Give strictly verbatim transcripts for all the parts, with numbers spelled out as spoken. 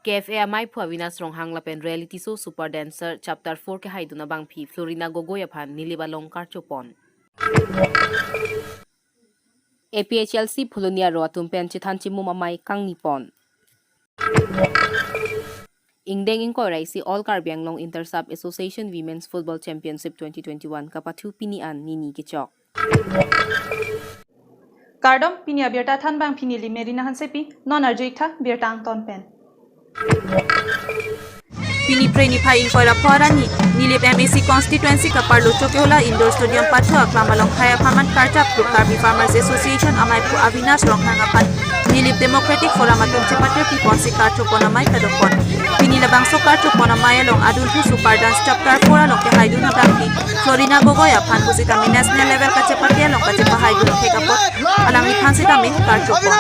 K F A amaiphu Avinash Ronghang lapen reality show Super Dancer Chapter four kehaidun abangphi Florina Gogoi aphan Nilip along karchopon. A P H L C Phuloni aro atum pen chethan chimum amei kangnipon. Ingdeng ingkoi ra isi All Karbi Anglong Inter Sub Association Women's Football Championship twenty twenty-one kapathu pini an nini kechok. Kardom, pini abirta thanbangphi neli Merina Hansepi, non arju-iktha birta angton pen. Pini Phre niphai ingkoi ra pho arni, Nilip M A C constituency kaparlo Chokihola Indoor Stadium pathu aklam along khei apharman karjap group Karbi Farmers Association amaiphu Avinash Ronghang aphan Nilip Democratic Forum atum chepatir piponsi karchopon amei padopon. Pini labangso karchopon amei along adunthu Super Dance Chapter four along kehaidun abangphi Florina Gogoi aphan pusitame national level kachepate along kachepahaidun thek apot alangliphan sitame karchopon.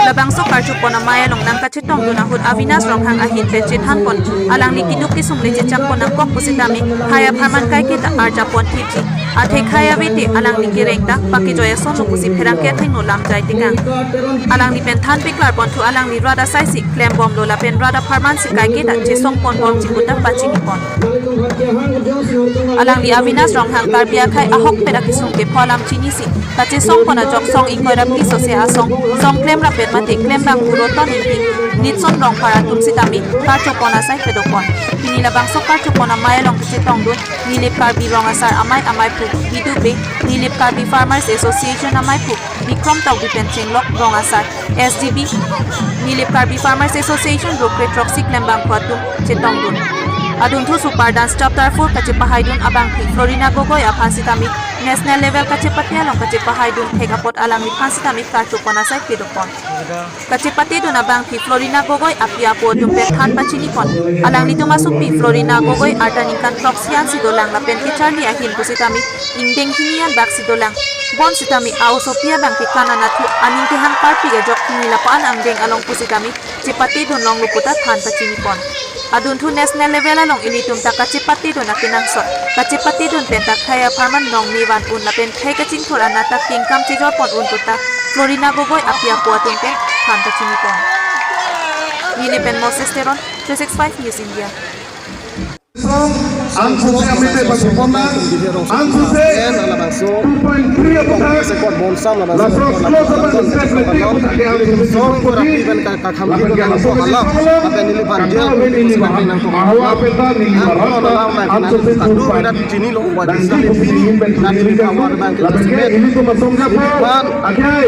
Labangso karchopon amei along nangkachetongdun ahut Avinash Ronghang ahin pen chethanpon, alangli keduk kesung le chechakpon nangkok pusitame khei apharman kaike ta arjapon thipji. Athe khei avete alangli kereng ta pakejoi asonlo pusi pherangke athengno lamjai tekang. Alangli pen than peklarponthu alangli rat asaisi klembomlo lapen rat apharman si kaike ta chesongponbomji pu ta pachinipon. Alangli Avinash Ronghang Karbi akhei ahokpet akesung kepho alam chinisi kachesongpon ajok song ingkoi ra phli sose asong, song klem ra pen mate klembang Puroton Ingti, Nitson Rongphar atum sitame karchopon asai padopon. Pini labangso karchopon amei along kachetongdun Nilip Karbi Rong Asar amei amaiphu Bidu Bey, Nilip Karbi Farmers Association amaiphu Bikrom Tokbi pen chenglok Rong Asar, S G B, Nilip Karbi Farmers Association Rukre Throksi klembangphu atum chetongdun. Adunthu Super Dance Chapter four kachepahaidun abangphi Florina Gogoi aphan sitame national level kachepate along kachepahaidun thek apot alangliphan sitame karchopon asai padopon. Kachepatedun abangphi Florina Gogoi api apo atum pen than pachinipon. Alanglitum asopi Florina Gogoi arta ningkan throksi an si dolang lapen kecharli ahin pusitame ingdeng hini an bak si dolang. Bonsitame a-osopi abangke kan anatthu aning kehang parpik ajok pini lapu-an angdeng along pusitame chepatedun longlo pu ta than pachinipon. Adunthu national level along ilitum ta kachepatedun akenangsot. Kachepatedun pen ta khei apharman nong me van un lapen khei kachingthur anat ta kengkam chejorpon un pu ta Florina Gogoi api apo atum pen than pachinipon. Neli pen Moses Teron, three six five News India. Ang suse amite pasipona, ang suse two point three aputhak, laso close up ang suse amite aputhak ke ang suse song ko rapi ben ka ka kham lapen ke laso ke song alam, lapen neli ban karna dia ave neli mahawa apeta neli maharapta, ang suse two point three. Chini lo wa dangki bukti ningin pen chini ningkan tu, lapen ke ilitum asong japo, akhai,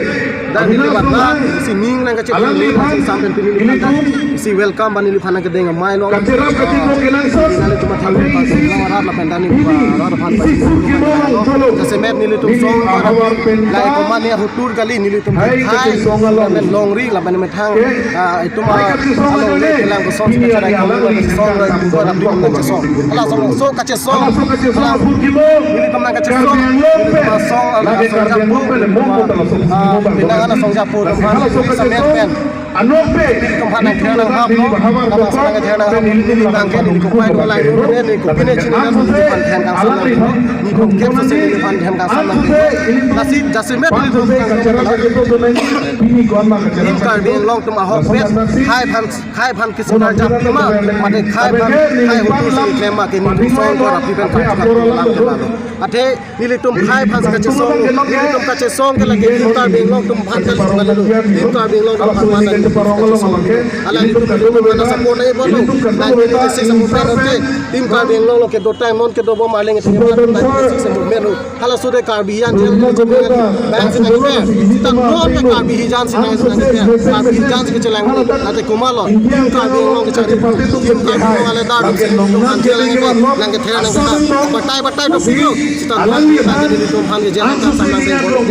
dan neli ban sining nangkachek alam neli ban sampai pini neli kan si welcome ban neli phan kedeng amei along. Kacherap kachingthur kenangsot, neli cuma than pen isi, rat lapen dan neli ini rat phan isi pur kimo, cholo. Jasemet nelitum song havar pen lai ta komane hutur kali nelitum hai hai kachesong along, lapen longri lapen methang, ah, itum hai kachesong along le kelang kosong pini kachesong along kachesong along kachesong. Ala song so kachesong. Ala song kachesong pur kimo. Nelitum nangkachesong. Karbi Anglong pen. Nelitum song ala lake song Karbi Anglong japo. Pen le mong kota la song kimo ba. Bina ala song japo. Ala song kachesong. Samen pen. Anokpe, nelitum aphan nangther nanghap, neli bahar nangther nanghap, neli bangke, neli kopai dua lai, neli kopi ne chini dan neli aphan than kangsam nangther, neli kopi ne chini dan neli aphan than kangsam nangther. Lasi jasemet nelitum aphan nangther, nelitum Karbi Anglong atum ahokpet, khei aphan, khei aphan kisuna jap tema, mate khei aphan, khei hutu si tema ke nelitum song ko rapi pen kachak lam kena lo. Athe nelitum khei aphan kachesong, nelitum kachesong ke lake Team Karbi Anglong atum aphan kali kali lo. Team Karbi Anglong atum aphan kali kachesong. Ala nelitum nelitum aphan support nai bolo. Nineteen eighty-six movement ante Team Karbi Anglong lo kedo time non kedo bom arleng ante nineteen eighty-six movement lo. Hala sude Karbi an jel bang si nang ipe. Sita non ke Karbi hijan si nang nang ipe. Karbi hijan si kechelang lo. Ante komatlo Team Karbi Anglong kechari. Team Karbi Anglong ale dar si nang ipe. Nang kethe nang kethe. Batai batai to video. Sita non ke tadi di tum han ke jalan kan sampai bengkok.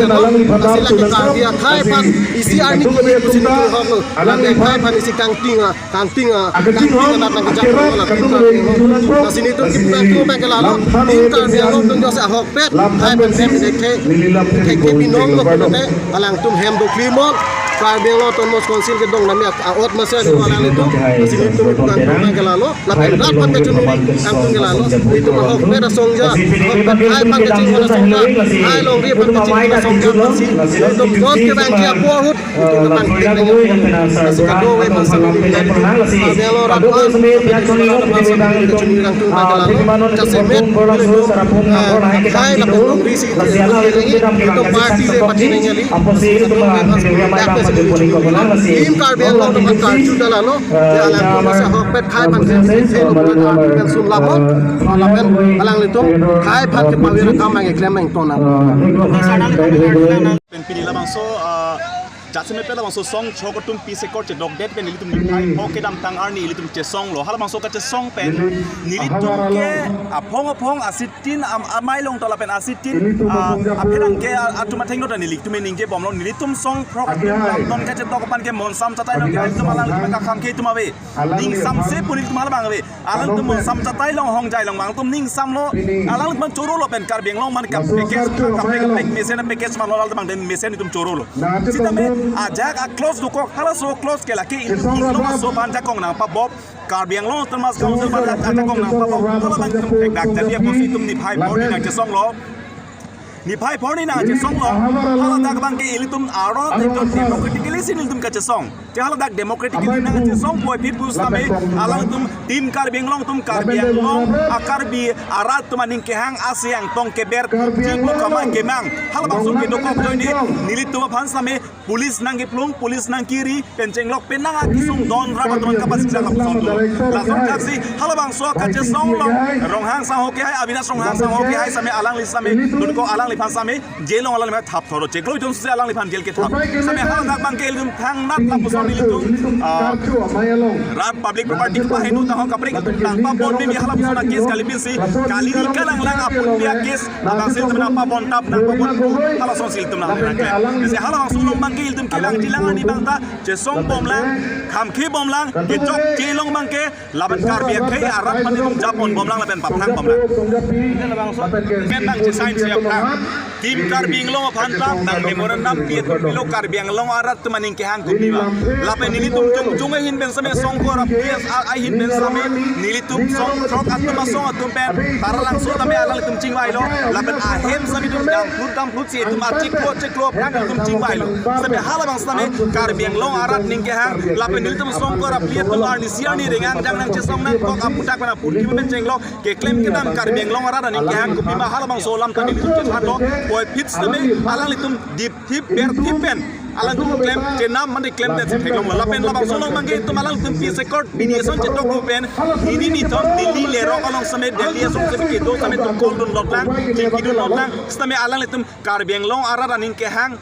Sila ke Karbi akhai aphan isi arni ke isi ni hok lo. Alang ke akhai aphan isi kangting a, kangting a, kangting a nat nang kejak lo la Team Karbi Anglong. Lasi nelitum kipu kangtung bang ke lalo. Team Karbi Anglong atum jose ahokpet. Khei aphan hem ke ke ke binong lo pulote. Alangtum hem do klimol. Karbi Anglong Autonomous Council kedong nami a-ot masi adi wala nelitum, si nelitum nangtum ke lalo, lapen rat aphan kachini nangtum ke lalo, nelitum ahokpet asong ja, ahokpet hai aphan kachini asong ja, hai longri aphan kachini asong ja, si nelitum ot kevangji apo ahut, nelitum aphan kachini asong ja, si kado-ve aphan sami nelitum, Karbi Anglong rat aphan, kachini nangtum ke lalo, jasemet, nelitum, ah, hai lapen longri si, nelitum party le pachini neli, Team Karbi Anglong atum karju ta lalo, ya alangtum masi ahokpet hai aphan ke, eh, lo pura na atum kan sum lapon, lapen alanglitum hai aphan ke pavir akam abang keklem nangton na. Pen pini labangso, ah, jasemet pen labangso song chok atum peace accord chedokdet pen ilitum niphai pho kedamtang arni ilitum chesonglo. Halabangso kachesong pen nelitum ke aphong aphong asit tin am-, amei along ta lapen asit tin, ah, apherangke a-, atum athengno ta nelitum ningje bomlo, nelitum song phrok atum lamton kachetok aphan ke monsam chatai along ke nelitum alanglitum kakhang ke itum ave. Ningsam se pu nelitum halabang ave. Alangtum monsam chatai along hongjai along abang atum ningsamlo. Alangtum chorolo pen Karbi Anglong man ka package, ka pack, pack mesen package manlo alangtum abang den mesen itum chorolo. Sitame ajak a-clause dokok halaso clause ke lake itum Inglong aso aphan jakong nangpabop. Karbi Anglong Autonomous Council aphan ajakong nangpabop, halabang itum thekdak jadi apotsi itum niphai pho arni nangchesonglo. Niphai pho arni nangchesonglo. Haladak abang ke ilitum arat itum democratically si nelitum kachesong. Te haladak democratically nangchesong puvoiphit pusitame alangtum Team Karbi Anglong atum Karbi Anglong a-Karbi arat atum aning kehang asi angtong keber, chiklo kama kemang. Halabangso kedokok ajoine nelitum aphan sitame police nangkeplung, police nangkiri, pen chenglok pen nang akesung don rat atum kapasik jala puson do. Lason jaksi halabangso kachesong along Ronghang sangho kehai, Avinash Ronghang sangho kehai sitame alangli sitame, dunko alangliphan sitame jail along alangliphan thap thoro chiklo itum si alangliphan jail kethap. Sitame haladak abang ke ilitum thangnat lapuson ilitum, ah, rat public property kepahenu tangho kaprek itum nangpabon mimi halabangso a-case kalipin si kali ni kalanglang apun pi a-case abang si itum nangpabon tap nangpabon pu halason si itum nang nangklem. Isi halabangso along abang ke ilitum kevangji lang arni abang ta chesong bomlang, khamkhe bomlang, kechokche along abang ke lapen Karbi akhei arat aphan itum japon bomlang lapen paphrang bomlang. Pen nangchesign si aphrang. Team Karbi Anglong aphan ta nang memorandum pi atum pilo Karbi Anglong arat atum aning kehang kopi ma. Lapen nelitum jongjong ahin pen sitame songkor a-P S R ahin pen sitame nelitum song throk atum asong atum pen Taralangso tame alanglitum chingvailo. Lapen ahem sitame itum damphlut damphlut si itum achiklo chiklo aphan itum chingvailo. Sitame halabang sitame Karbi Anglong arat aning kehang lapen nelitum songkor a-P S R atum arnisi arni rengang jang nangchesong nangkok aputhak pen apun kipu pen chenglok keklem kedam Karbi Anglong arat aning kehang kopi ma halabangso alam ta nelitum chethanlo. Puvoiphit sitame alanglitum dipthip berthip pen alangtum klem chenam mane klemdet si theklonglo. Lapen labangso along abang ke itum alangtum peace accord mediation chetok pen hini nithom Delhi lerok along sitame Delhi asong sitame kedo sitame itum call dunlotlang, chingkidunlotlang, sitame alanglitum Karbi Anglong arat aning kehang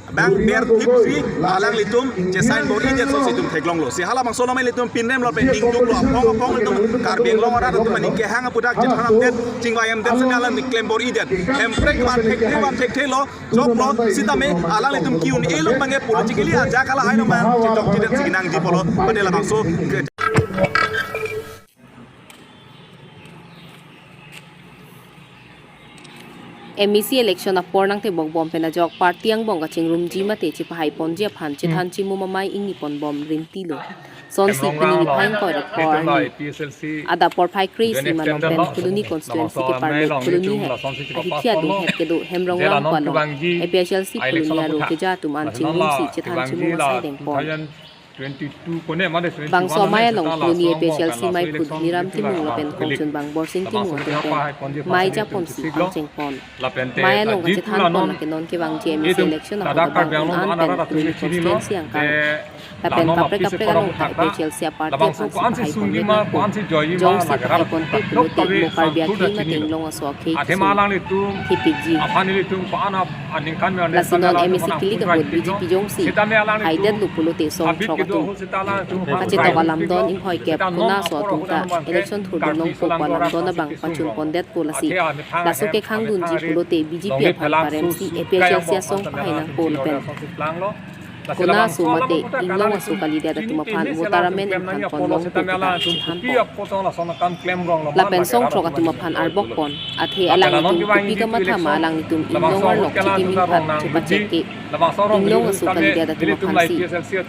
abang berthip si alanglitum chesign bor-idet ason si itum theklonglo. Si halabangso along ilitum pinremlo pen ningduklo, aphong aphong itum Karbi Anglong arat atum aning kehang aputhak chethanamdet, chingvaiamdet sitame alanglitum klem bor-idet. Hemprek van thekthe van thekthelo, choklo, sitame alanglitum ki-un-elo abang ke politically ajak alahai along abang chetokjedet si nangji pulo, pade labangso ke M A C election apor nangtebok bom pen ajok party angbong kachingrumji mate chepahaiponji aphan chethan chimum amei ingniponbom rinti lo. Sonsi pini niphai ingkoi ra pho arni adap porphai kre-isi malom pen Phuloni constituency kepar-et Phuloni hep ahithia do hep kedo Hemrongrang pu along A P H L C Phuloni aro keja atum an chingrumsi chethan chimum asai dengpon. Bangso amei along Phuloni A P H L C meiphu Dhoniram Timung lapen kongchunbang Borsing Timung atum pen mei japonsi pangchengpon. Mei along kachethanpon lake non kevangji M A C election ahut abang un-an pen Phuloni constituency angkang lapen kaprek kaprek along ta A P H L C aparty aphansi pahaiponvek nangpo. Jongsi pahaiponpe pulote mo Karbi akhei mate Inglong aso akhei kesung thepikji. Lasi non M A C kilik ahut B J P jongsi haidetlo pulote song throk atum kachetok alamdon inghoikep kona aso atum ta election thurdun longpo pu alamdon abang pachunpondetpo lasi. Laso kekhangdunji pulote B J P aphan paremsi A P H L C asong pahai nangpo lapen Kona aso mate inglong aso kalidet atum aphan voter amen ingthan ponlong pu puta chiham pon. Lapen songthrok atum aphan arbok pon, athe alanglitum kopi kamatha ma alanglitum inglong arlok chikim ingthan chepachekke inglong aso kalidet atum aphansi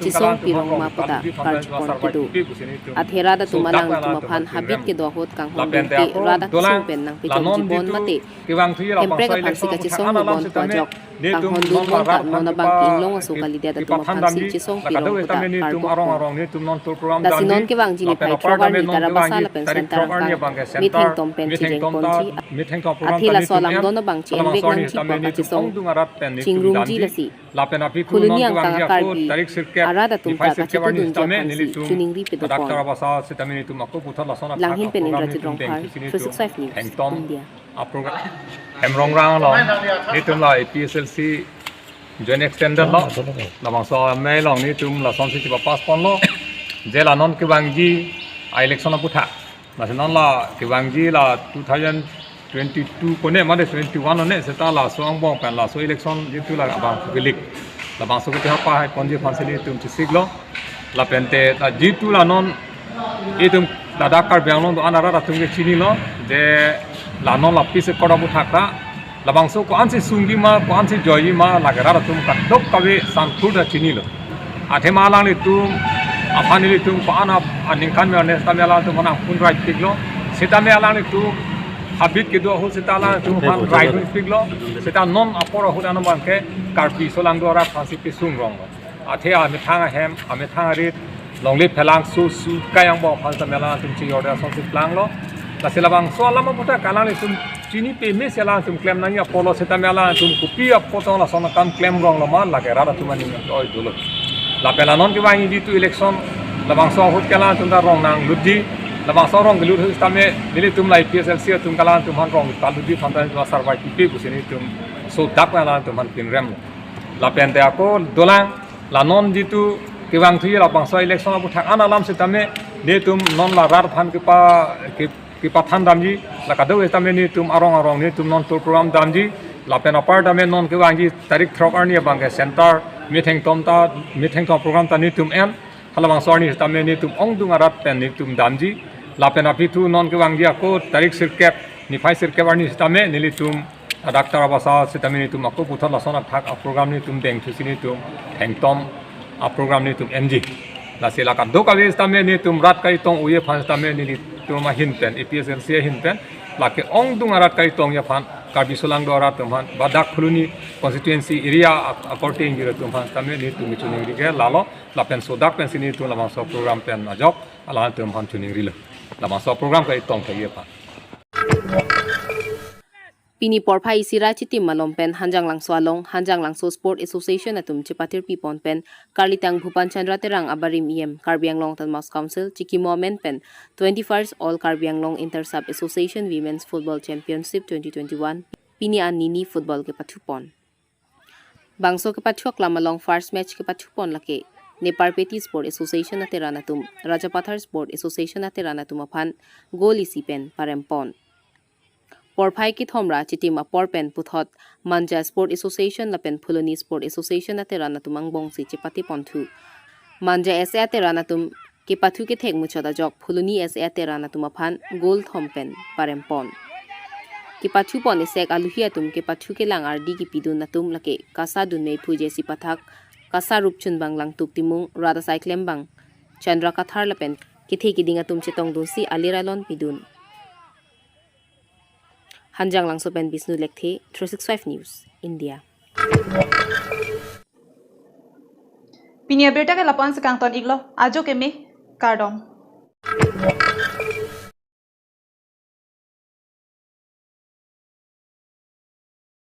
chisong pirong ma puta karjupon kedo. Athe rat atum alanglitum aphan habit kedo ahut kanghon dun ke rat atum pen nangpejokji pon mate Hemprek aphansi kachisong mebon pu ajok kanghon dun pon ta non abang ke inglong aso kalidet atum aphansi chisong pirong puta karbok pon. Lasi non kevangji niphai throk arni Tarabasa lapen Center angkang methengtom pen chijeng ponji. Athe laso alam non abang chi-envek nangji pu kachisong chingrumji lasi Phuloni angkang a-Karbi arat atum ta kachitudunji aphansi choningri pedopon. Langhin pen Indrajit Rongphar, three six five News, India. Hemrongrang along, netum la A P H L C joint extended lo, labangso amei along netum lasonsi chepapass ponlo, je la non kevangji a-election aputhak. Lasi non la kevangji la two thousand twenty-two kone mate twenty-one one seta laso angbong pen laso election jitu la abang kelik. Labangso ketiha pahai ponji aphansi netum chesiklo. Lapen te ta jitu la non itum ladak Karbi Anglong do-an arat atum ke chinilo. Je la non la peace accord aputhak ta labangso ko-ansi sungji ma, ko-ansi joiji ma, lake rat atum kadokave sankhur ta chinilo. Athema alanglitum aphan ilitum ko-an ap-, aningkan me arne sitame alanglitum aphan angpun rai piklo. Sitame alanglitum habit kedo ahut seta alanglitum aphan rai dun piklo. Seta non apor ahut anam abang ke Karbi solangdo arat aphansi pisung ronglo. Athe amethang ahem, amethang arit, longle phelang su su kayang bom aphan sitame alanglitum chiyorde asonsi planglo. Lasi labangso alam aputhak alanglitum chini peme si alanglitum klem nangji apotlo sitame alanglitum kopi apotong lason akam klem ronglo ma lake rat atum aning oi dolo. Lapen la non kevangji jitu election labangso ahut ke alanglitum ta rong nanglutji. Labangso rong kelut ahut sitame nelitum la A P H L C atum ke alanglitum aphan rong palutji aphan ta sarvai pipe pusi netum sodak alanglitum aphan pinremlo. Lapen te ako dolang la non jitu kevangthuji labangso election aputhak an alam sitame netum non la rat aphan kepa, ke, kepathan damji, la kado sitame netum arong arong netum non tour program damji. Lapen apar tame non kevangji tarik throk arni abang ke center methengtom ta, methengtom program ta netum en. Halabangso arni sitame netum ongdung arat pen netum damji. Lapen aphi thu non kevangji ako tarik sirkep, niphai sirkep arni sitame nelitum ladak Tarabasa sitame netum ako puthot lason athak aprogram netum dengthusi netum thengtom aprogram netum enji. Lasi la kadokave sitame netum rat kaitong ave aphan sitame nelitum ahin pen, A P H L C ahin pen, lake ongdung arat kaitongji aphan, Karbi solangdo arat atum aphan, ba dak Phuloni constituency area ak-, akorte ingjir atum aphan sitame netum choningri ke lalo, lapen sodak pensi netum labangso program pen ajok alanglitum aphan choningrilo. Labangso program kaitong thekji aphan. Pini porphai isi ra chitim malom pen Hanjanglangso along Hanjanglangso Sport Association atum chepathirpi pon pen Karlitang Bhupan Chandra Terang abarim E M Karbi Anglong Autonomous Council chikimo amen pen twenty-first All Karbi Anglong Inter Sub Association Women's Football Championship twenty twenty-one pini an nini football kepathu pon. Bangso kepathu aklam along first match kepathu pon lake Neparpeti Sport Association ateran atum Rajapathar Sport Association ateran atum aphan goal isi pen parem pon. Porphai kethom ra chitim apor pen puthot Manja Sport Association lapen Phuloni Sport Association ateran atum angbongsi chepate ponthu. Manja S A ateran atum kepathu kethek muchot ajok Phuloni S A ateran atum aphan goal thom pen parem pon. Kepathu pon esek aluhi atum kepathu kelang ardi kipidun atum lake Kasa Dunmei Phuje si pathak, Kasa Rupchunbang Langtuk Timung, rat asai klembang Chandra Kathar lapen kethe kiding atum chetongdunsi alir alon pidun. Hanjanglangso pen Bishnu Lekthe, three six five News, India. Pini abirta ke lapu-an si kangton iklo, ajo keme, kardom.